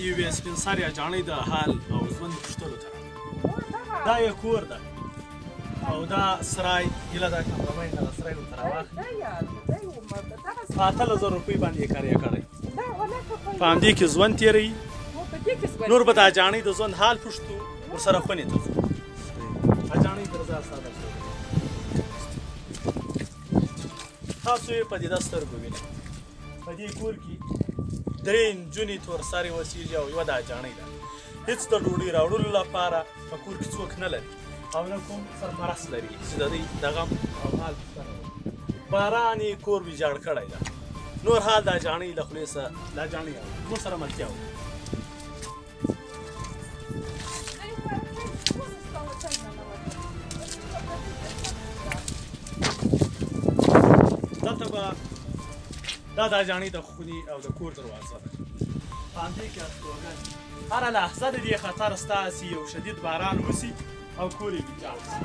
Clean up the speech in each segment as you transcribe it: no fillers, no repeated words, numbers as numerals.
یوې سپین سرې اجاڼۍ د حال او ژوند پوښتلو ته راغلو. دا یې کور ده او دا سرای، هیله ده کمرمین دغه سرای ورته راواخلي. په 18,000 روپۍ باندې یې کرایه کړی، په همدې کې ژوند تېروي. نور به د اجاڼۍ د ژوند حال پوښتو، ورسره خونې ته ځو. اجاڼۍ درځه، ساده تاسو یې په دیده سترګو وینئ. په دې کور کې درې نجونې تور سرې وسیږي او یوه د اجاڼۍ ده. هیڅ د ډوډۍ راوړلو لپاره په کور کې څوک نه لري او نه کوم سرپرست لري چې د دوی د غم او حال پوښتنه وکړي. باران یې کور ویجاړ کړی ده. نور حال د اجاڼۍ له خولې څخه د اجاڼۍ اورو، موږ سره ملتیا وکړو. دلته به دا د اجاڼۍ د خونې او د کور دروازه ده. په همدې کې استوګن هره لحظه د دې خطر سته چې یو شدید باران وسي او کور یې ویجاړ سي.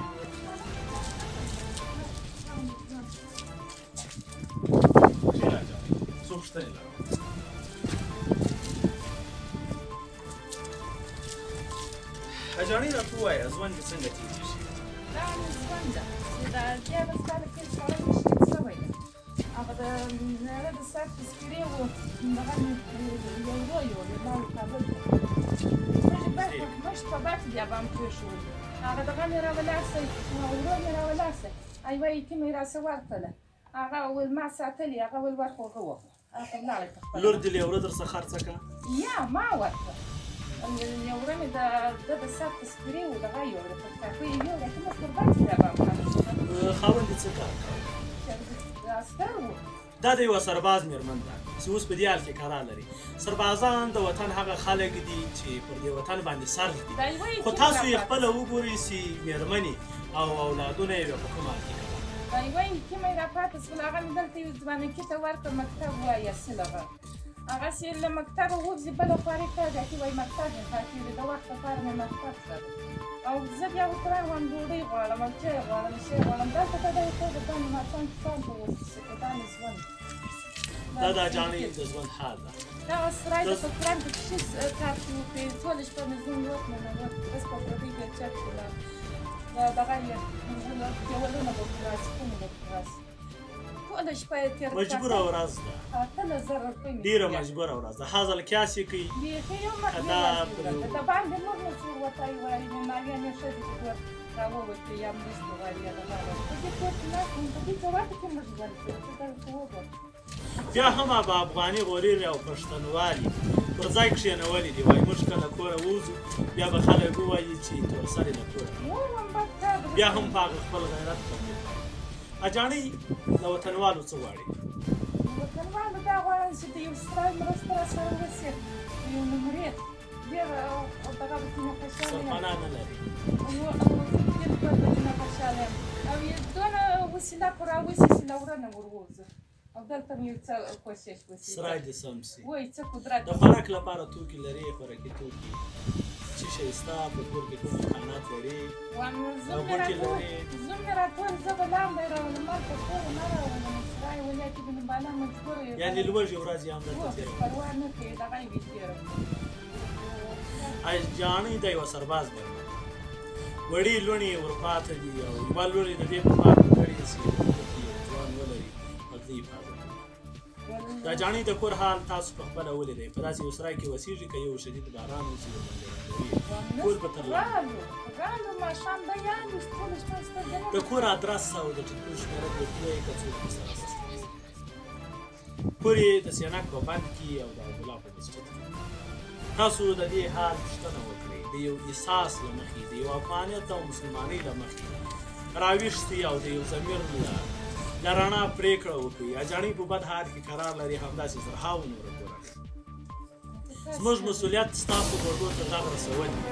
کښېنه اجاڼۍ، څو پوښتنې لرم. اجاڼۍ، راته ووایه، ژوند دې څنګه تېرېږي؟ دا مې ژوند ده چې دا 13 کاله کېږي، سړی مې شهید شوی دی. هغه د میړه د سر تذکرې و، دغه مې یو ورور یې و، لاړ کابل ته. موږ موږ په بټ بیا بام کېښود. هغه دغه مې راولاړ شی، ورور مې راولاړ شی، یوه یتیمه یې راسه ورکړله. هغه ول ما ساتلې، هغه ول ورخو هغه وخوره، هغه لاړی په خپله. لور دې لیوره درڅخه خرڅه کړه؟ یا ما ورکړه. یو مې د ده د سر تذکرې و، دغه یوړه پر کاکو یې یوړه چې موږ پر بټ بیا بام کړه. خاوند دې څه کار کاوه؟ عسکر و. دا د یوه سرباز مېرمن ده چې اوس په دې حال کې قرار لري. سربازان د وطن هغه خلک دي چې پر دې وطن باندې سر ږدي، دا یوه خو یتیمه تاسو یې راپاتې. خپله وګورئ چې مېرمنې او اولادونه یې په کوم حال کې قرار. دا یوه یتیمه یې راپاتې شوله، هغه مې دلته یو ځوانکي ته ورکړه، مکتب وایي. اصل هغه هغه چې له مکتبه ووځي بله خواري کاږي، وایي مکتب مې پاتېږي، د وخت لپاره مې مکتب ښه دی. او زه بیا ورته وایم ډوډۍ غواړم او چای غواړم، شی غواړم. دلته ته دا ته دا مې ماښام کتاب به ورته، دا مې ژوند. دا د اجاڼۍ د ژوند حال ده. دغه سرای د په کرنټ کښې کار کې وکړي. ټوله شپه مې زوم وت ننوت، بس په پردۍ بیلچه کښې لاړ. دا دغه یې دیوالونه به پرې راسي، خونې به پرې راسي. ټوله شپه یې تېره کړه. مجبوره ورځ ده. 18,000 روپۍ مې ډېره تېره. مجبوره ورځ ده. هزل کیاس یې کوي. بیخي یو مخ که یې دا ورځ پرې ده. د باندې موږ نه څور وتی وایي، ناوې مې ښه دي چې کور راووتې یا مرستې غواړي یا دغه غواړي. په دې کور کې ناست وم، په دې چوټه کې موږ ژوند کوو، ته دلته وګوره. بیا هم به افغاني غرور او پښتونوالي پر ځای کښېنولي دي. وایي موږ که له کوره ووځو بیا به خلک ووایي چې تورسرې له کوره راووتې. مور هم بد کار دی. بیا هم په هغه خپل غیرت باندې پاتې. اجاڼۍ، له وطنوالو څه غواړي؟ وطنوالو دا غواړم چې د یو سرای مرسته راسره وشي، د یو نمرې ډېر دغه به ځینې خوشحاله یم. سرپناه نه لري. بالکل به ځینې خوشحاله یم او یې دونه وسیله خو راوسي چې له وره نه ور ووځو او دلته مې یو څه کوشش وشي. سرای دې سم سي. وایي څه قدرت. د خوراک لپاره توکي لري؟ خوراکي توکي څه شی ستا په کور کې؟ کوم امکانات لري؟ زوم مې راټول، زوم مې راټول، زه به لاندې راولم، ما په کور نه راولم. سرای ولایت بن بالا مجبور یو. یعنې لوږې ورځ یې هم دلته تېره. پروا نه کوي، دغه یې وي تېره. اجاڼۍ د یوه سرباز مېرمن ده. وړې لوڼې یې ورپاته دي او یوه لور یې د دې په پار کړې چې په کور کې یو ځوان ولري او د دې حفاظت وکړي. د اجاڼۍ د کور حال تاسو په خپله ولیدئ. په داسې یو سرای کې وسیږي، که یو شدید باران وسي ورباندې ړنګوي، کور به تر لاندې. رالو ماښام به یالو ټوله شپه سترګې. د کور ادرس او د ټلیفون شمېره دې ورته که څوک درسره مرسته وکړي. کور یې د سینک په بند کې او د عبدالله په مسجد کې. تاسو د دې حال پوښتنه وکړئ، د یو احساس له مخې، د یو افغانیت او مسلمانۍ له مخې راویښ سئ او د یو ضمیر له رڼا پرېکړه وکړئ. اجاڼۍ په بد حال کې قرار لري، همداسې زرهاوو نوره کورنۍ. زموږ مسؤلیت ستاسو غوږو ته غږ رسول دي.